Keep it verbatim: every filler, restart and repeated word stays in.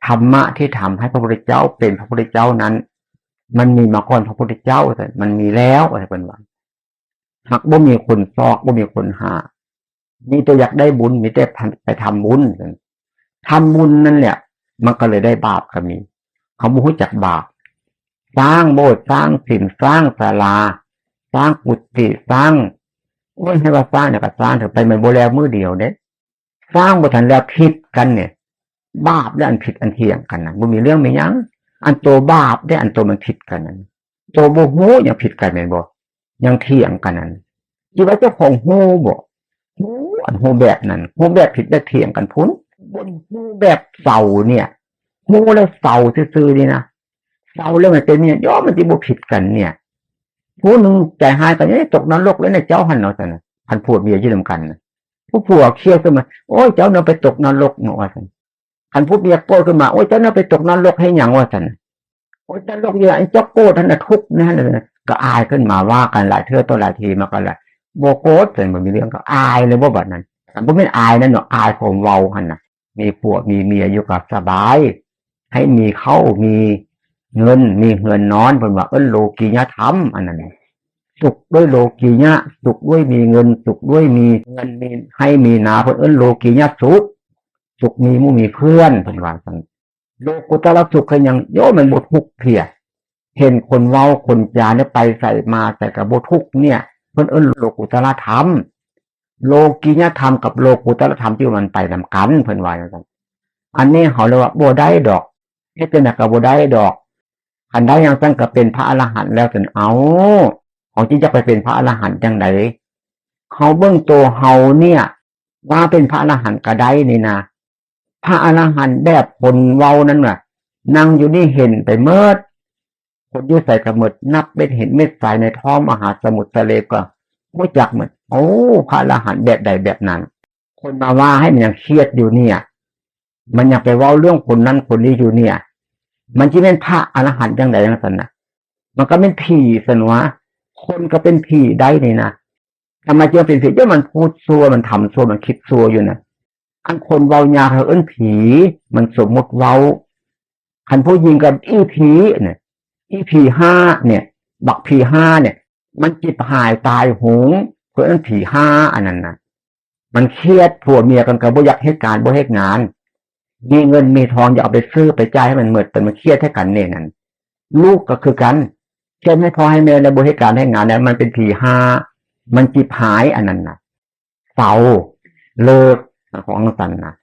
ธรรมะที่ทำให้พระพุทธเจ้าเป็นพระพุทธเจ้านั้น มันมีมาก่อนพระพุทธเจ้า มันมีแล้ว อะไรเป็นว่า หากบ่มีคนซอก บ่มีคนหา มีแต่อยากได้บุญ มีแต่ไปทำบุญ ทำบุญนั่นแหละ มันก็เลยได้บาปก็มี เขาบ่รู้จักบาป สร้างโบสถ์ สร้างศีล สร้างศาลา สร้างกุฏิ สร้าง โอ้ย ให้ว่าสร้างเนี่ยก็สร้างเถอะ ไปมันบ่แล้วมื้อเดียวเด้ สร้างบ่ทันแล้วผิดกันเนี่ย บาปและอันผิดอันเถียงกันนะ บ่มีเรื่องมีหยัง อันโตบาปได้ อันโตมันผิดกันนั้น โตบ่ฮู้ยังผิดกันแม่นบ่ ยังเถียงกันนั้น คิดว่าเจ้าของฮู้บ่ ฮู้ อันฮู้แบบนั้น ฮู้แบบผิดแล้วเถียงกันพุ้น บนฮู้แบบเซาเนี่ย ฮู้แล้วเซาซื่อๆ นี่นะ เซาแล้วมันเป็นเนี่ย ย่อมมันสิบ่ผิดกันเนี่ย ผู้หนึ่งใจฮ้ายกัน เอ๊ะ ตกนรกแล้วเนี่ยเจ้าหั่นเนาะ ซั่นน่ะ คันผัวเมียอยู่นำกันน่ะ ผู้ผัวเครียดขึ้นมา โอ้ย เจ้าเนาะไปตกนรกเนาะ ว่าซั่น คันผู้เมียโกรธขึ้นมา โอ้ย เจ้าเนาะไปตกนรกให้หยัง ว่าซั่น โอ้ย นรกอยู่ ไอ้เจ้าโกรธหั่นน่ะทุกข์นะ ก็อายขึ้นมาว่ากันหลายเทื่อต่อหลายทีมาก็หลาย บ่โกรธ ซั่น บ่มีเรื่อง ก็อายเลยบ่ บัดนั้น คันบ่แม่นอายนั่นเนาะ อายความเว้าหั่นน่ะ มีผัวมีเมียอยู่ก็สบาย ให้มีข้าวมีเงิน มีเฮือนนอน เพิ่นว่า เอิ้นโลกิยธรรม อันนั้นน่ะ สุขด้วยโลกิยะ สุขด้วยมีเงิน สุขด้วยมีเฮือน มีไฮ่มีนา เพิ่นเอิ้นโลกิยะสุข สุขมีหมู่มีเพื่อน เพิ่นว่าซั่น โลกุตระสุขคือหยัง โยม มันบ่ทุกข์เพีย เห็นคนเว้าคนจาเนี่ย ไปไสมาไสก็บ่ทุกข์เนี่ย เพิ่นเอิ้นโลกุตระธรรม โลกิยธรรมกับโลกุตระธรรมที่มันไปนำกัน เพิ่นว่าจั่งซั่น อันนี้เขาเรียกว่าบ่ได้ดอก เฮ็ดจั่งใดก็บ่ได้ดอก คันได้จั่งซั่นก็เป็นพระอรหันต์แล้วซั่น เอ้า เขาสิจักไปเป็นพระอรหันต์จั่งใด เขาเบิ่งตัวเขาเนี่ย ว่าเป็นพระอรหันต์ก็ได้นี่นะ พระอรหันต์แบบคนเว้านั่นน่ะ นั่งอยู่นี่เห็นไปหมด คนอยู่ไสก็หมด นับเม็ดหินเม็ดทรายในท้องมหาสมุทรทะเลก็รู้จักหมด โอ้ พระอรหันต์แบบใดแบบนั้น คนมาว่าให้มันยังเครียดอยู่เนี่ย มันยังไปเว้าเรื่องคนนั้นคนนี้อยู่เนี่ย มันสิแม่นพระอรหันต์จั่งใดจั่งซั่นน่ะ มันก็แม่นผีซั่นวะ คนก็เป็นผีได้นี่นะ ทำไมจึงเป็นผี เดี๋ยวมันพูดชั่ว มันทำชั่ว มันคิดชั่วอยู่นะ อันคนเว้ายากเขาเอิ้นผี มันสมมุติเว้า คันผู้หญิงก็อีผีเนี่ย อีผีห้าเนี่ย บักผีห้าเนี่ย มันจิบหายตายโหง เพิ่นเอิ้นผีห้าอันนั้นน่ะ มันเครียด ผัวเมียกันก็บ่อยากเฮ็ดการบ่เฮ็ดงาน มีเงินมีทองอยากเอาไปซื้อไปจ่ายให้มันหมด แต่มันเครียดให้กันเนี่ยนั่น ลูกก็คือกัน เครียดให้พ่อให้แม่แล้วบ่เฮ็ดการเฮ็ดงานแล้ว มันเป็นผีห้า มันจิบหายอันนั้นน่ะ เซา เลิก ของซั่นน่ะ